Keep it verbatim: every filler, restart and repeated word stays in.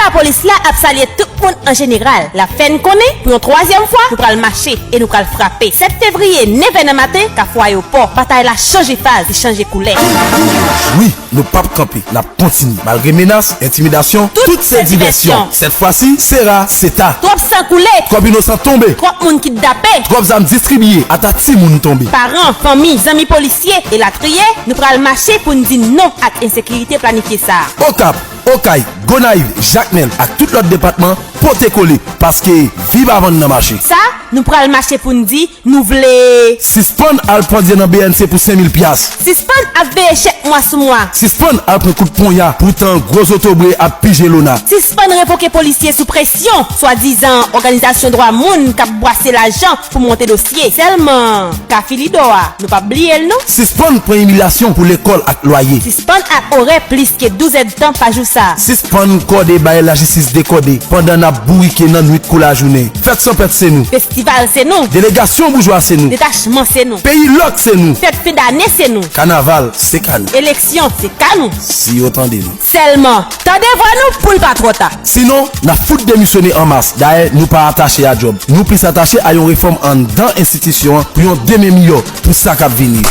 Lapolis la ap salye tout moun an jeneral. L ap fè n konnen, pou yon twazyèm fwa, nou pral mache e nou pral frape. Sèt fevriye, nevè nan maten, Kafou Ayewopò. Batay la chanje faz, li chanje koulè. Wi, nou p ap kanpe, n ap kontinye. Malgre menas, entimidasyon, tout se divèsyon. Sèt fwa si, se ra, se ta. Twòp san koule. Twòp inosan tonbe. Twòp moun kidnape. Twòp zam distribiye, ata timoun tonbe. Paran, fanmi, zanmi polisye, elatriye, nou pral mache pou n di non ak ensekirite planifye sa a. Okap, Okay, Gonayiv, Jakmèl ak tout lòt depatman, pote kole, paske vi pa vann nan mache. Sa, nou pral mache pou n di, nou vle. Sispann al pandye nan B N C pou senk mil pyas. Sispann ap veye chèk mwa sou mwa. Sispann al pran kout ponya pou tan gwo zotobre ap pije lona. Sispann revoke polisye sou presyon, swadizan òganizasyon dwa moun k ap bwase lajan pou monte dosye. Sèlman, Kafou Lidò a, nou p ap bliye l non. Sispann pran imilyasyon pou lekòl ak lwaye. Sispann ak orè plis ke douz èdtan pa jou sa. Sispann kòde bay lajistis dekòde pandan n ap bourike nan nwit kou lajounen. Fèt sanpèt se nou. Festival se nou. Delegasyon boujwa se nou. Detachman se nou. Peyi lòk se nou. Fèt fen dane se nou. Kanaval se ka nou. Eleksyon se ka nou. Si yo tande nou. Sèlman, tande vwa nou pou l pa twò ta. Sinon, n ap fout demisyone an mas. Dayè, nou pa atache a djòb. Nou plis atache a yon refòm anndan enstitisyon an pou yon demen miyò pou sa k ap vini.